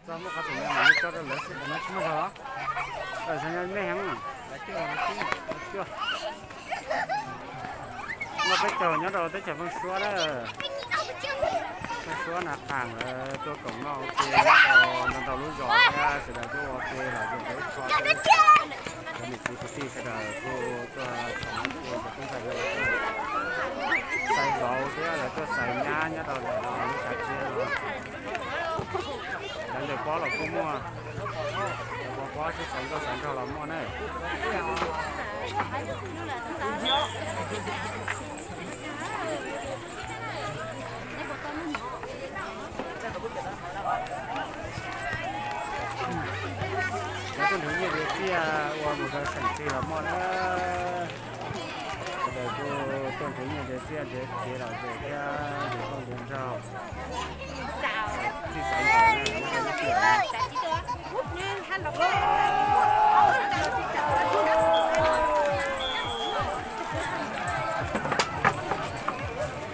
Txog muab qhov tus no mam li tso rau lawv xwb, tam no tsis muaj zog los? Tam sim no me heev. Muaj peb caug nyob rau teb chaws Pheej Suab na. Pheej Suab na, qham lawv tua koom noj ua ke nyob rau ntau ntau lub zos thiab sawv daws tuaj ua ke los yog ib qho thiab. Cov niam txiv kwv tij sawv daws kuj tuaj txhom ua ke cov tub ntxhais hluas, xaiv vauv thiab lawv tuaj xaiv nyab nyob rau ntawm no lub xav tsiab no. Cov ntawm pob los kuj muaj, cov pob pob sib xaiv nkauj xaiv nraug los muaj na. Cov tuaj nrhiav nyiaj nrhiav txiaj ua mus rau xeem twg los muaj na. Sawv daws kuj tuaj nrhiav nyiaj nrhiav txiaj nrhiav kev lom zem thiab nrhiav nkauj nrhiav nraug. Txij xaiv ntawm nyob rau lub sij hawm no.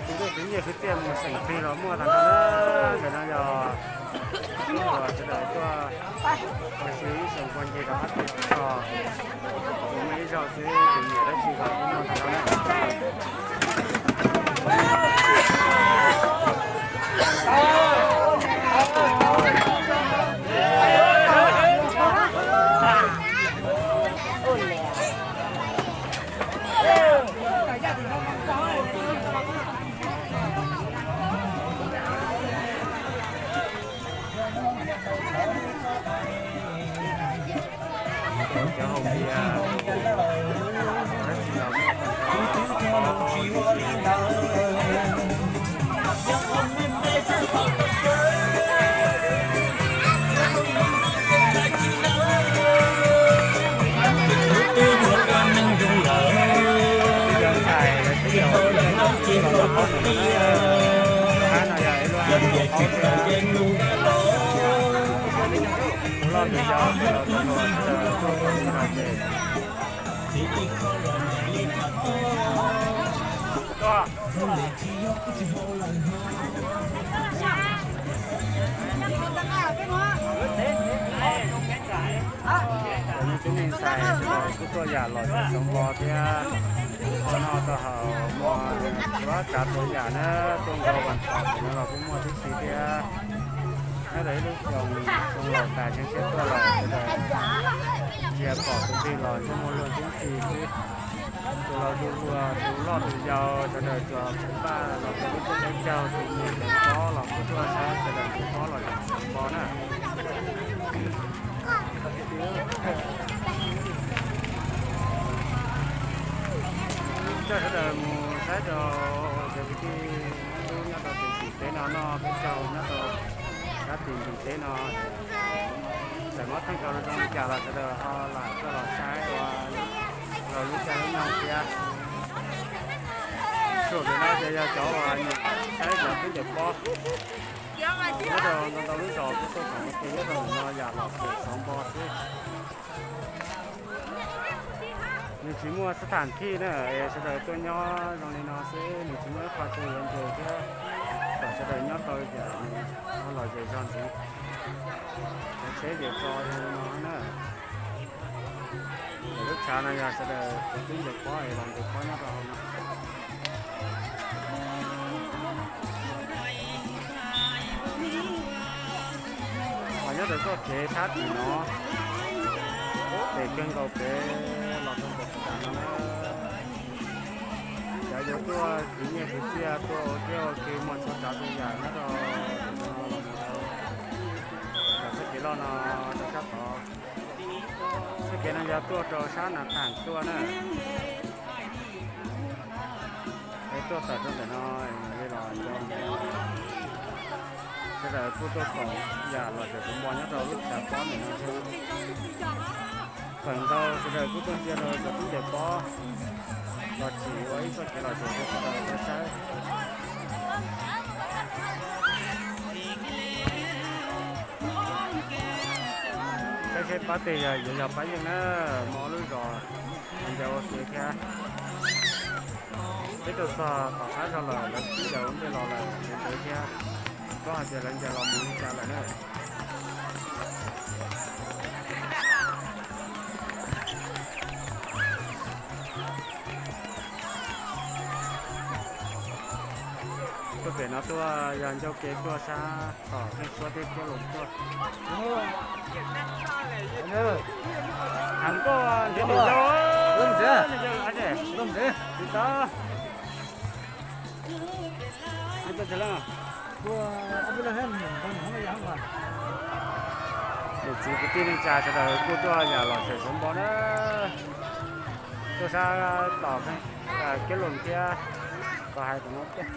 Tus tuaj khwv nyiaj khwv txiaj mus xeem twg los muaj tag nrho na. Ntawm no yog ib uas sawv daws tuaj ua si ib xyoos pua ncig rau qab teb tso, mus muaj ib zaug xwb tus nyiam dab tsi los kuj muaj tag nrho na. Cov hau tias dab tsi los muaj tag nrho. Tus ntxhais lawv twb yog ib yam no, hab no yog ib lub hab qau thiab. Tus loj tus yau los tau los sawv daws tuaj koom sawv daws ces. Cov me tub me ntxhais sawv daws kuj tuaj yam lom zem xeev npo thiab, tau noj tau haus, muaj txhua tsav txhua yam na, tuaj nkaus vas thom ntawm no los kuj muaj tib si thiab. Nyob rau ib lub xyoo, xyoo laus tas tseem siab tuaj los sawv daws ntsia pom tus twg los ntsej muag luag tib si xwb. Tus laus tus hluas, tus loj tus yau, sawv daws tsuas pab los rau lub teb lub chaw, tus nyiam tus pob los kuj tuaj saib sawv daws tus pob los tseem npo na. Coj sawv daws mus saib rau cov kwv tij nyob rau tim teb no noj peb caug nyob rau sab tim tim teb no. Txawm muab theej tau zoo li cas los sawv daws ho lam tuaj los saib ua rau lub caij lub nyoog thiab. Txhua tus no ces yog cov uas nyiam saib cov tub ncaws pob nyob rau ntau ntau lub zos kuj tuaj koom ua ke nyob rau ntawm no yam lom zem xeev npo xwb. Nws tsis muaj xab tham thij na, es sawv daws tuaj nyob zoo li no xwb, nws tsis muaj ib qho chaw yuav nce thiab, kom sawv daws nyob tau yam lom zem zog ntxiv. Cov tsheb ces tso zoo li no na. Lub tshav no yog sawv daws cov tub ncaws pob es los ncaws pob nyob rau hauv no. Ho nyob rau txoj kev sab tim no, pem kawg nkaus pem los rau pem tas no na. Cov yuav tuaj khwv nyiaj khwv txiaj tuaj ua kiab ua ke muag txhua tsav txhua yam nyob rau no los mus rau txoj kev loj no rau sab tod. Txoj kev no yog tuaj rau sab Nas Tham tuaj na. Es tuaj tawm rau ntawm no li los nco ntawm no. Sawv daws kuj tuaj koom yam lom zem xeev npo nyob rau lub tshav pob ntawm no thiab. Feem ntau sawv daws kuj tuaj ntsia rau cov tub ncaws pob los tsim ua ib txoj kev lom zem rau sawv daws tau saib. Saib seb pab twg yog yuav yog pab yeej na, muaj ob lub zos ncaws ua ke thiab. Peb tuaj txog tom qab zog lawm lawv twb ncaws ua ntej los lawm ntev ntev thiab, tsis paub hais tias lawv ncaws los mus li cas lawm na. Tuaj yog ncauj ke tuaj sab tom Pheej Suab thiab Kiab Loos tuaj. Heev koj ntiav niam yau, niam yau, tsis tau. Niam txiv kwv tij neej tsa sawv daws kuj tuaj yam lom zem xeev npo na. Tuaj sab tom Kiab Loos thiab, kom hais tom no tiag.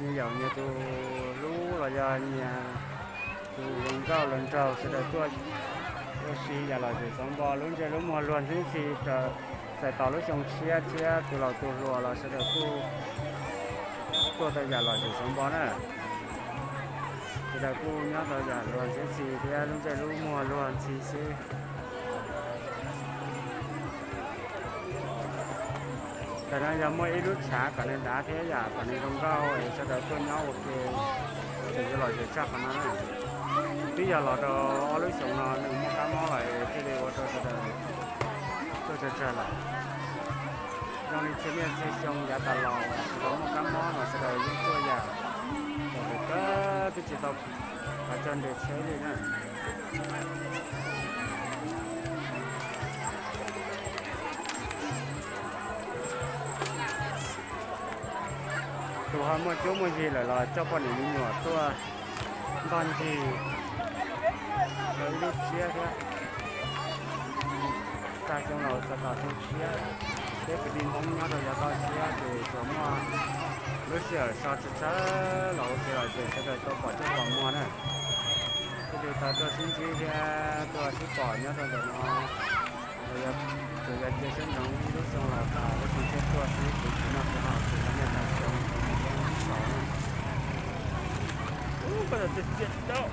Nyias yaum nyias tus hlub los yog nyias tus hluas nkauj hluas nraug sawv daws tuaj ua si yam lom zem xeev npo, lub ntsej lub muag luag ntxhi ntxhi. Txais tos lub xyoo tshiab thiab tus laus tus hluas los sawv daws kuj tuaj tau yam lom zem xeev npo na. Sawv daws kuj nyob tau yam luag ntxhi ntxhi thiab lub ntsej lub muag luag ntxhi xwb. Ntawm no yog muaj ib lub tshav kom nws dav thiab yam kom nws zoo nkauj es sawv daws tuaj nyob ua ke, tseem yuav lom zem tshaj qhov no na. Twb yog los rau ob lub xyoo no nws muaj kab mob lawm es thiaj li ua rau sawv daws tuaj tsawg tsawg lawm. Zoo li txhia niaj txhia xyoo yav tas los sawv daws muaj kab mob mas sawv daws yeej tuaj yam, los twb tsis tau cov nres tsheb li na. Tus ho muaj cuab muaj yig lawm los coj poj niam me nyuam tuaj npog ncig rau ib lub tshiab thiab. Tag xyoo laus txog tom xyoo tshiab, peb kwv tij Hmoob nyob rau yav toj siab ces tsuas muaj lub sij hawm so tsawg tsawg los ua kev lom zem sawv daws tau pom coj pom muag na. Thiaj li tau tuaj sib ntsib thiab tuaj sib pom nyob rau ntawm no. Tsuas yog cia siab ntsoov ib lub xyoo laus tas lub xyoo tshiab tuaj xwb, kuv tsis noj kuv haus tsis tau nyiaj tau xyoo, kuv tsis tau nyiaj tau xyoo. Koj txiv txiaj tau.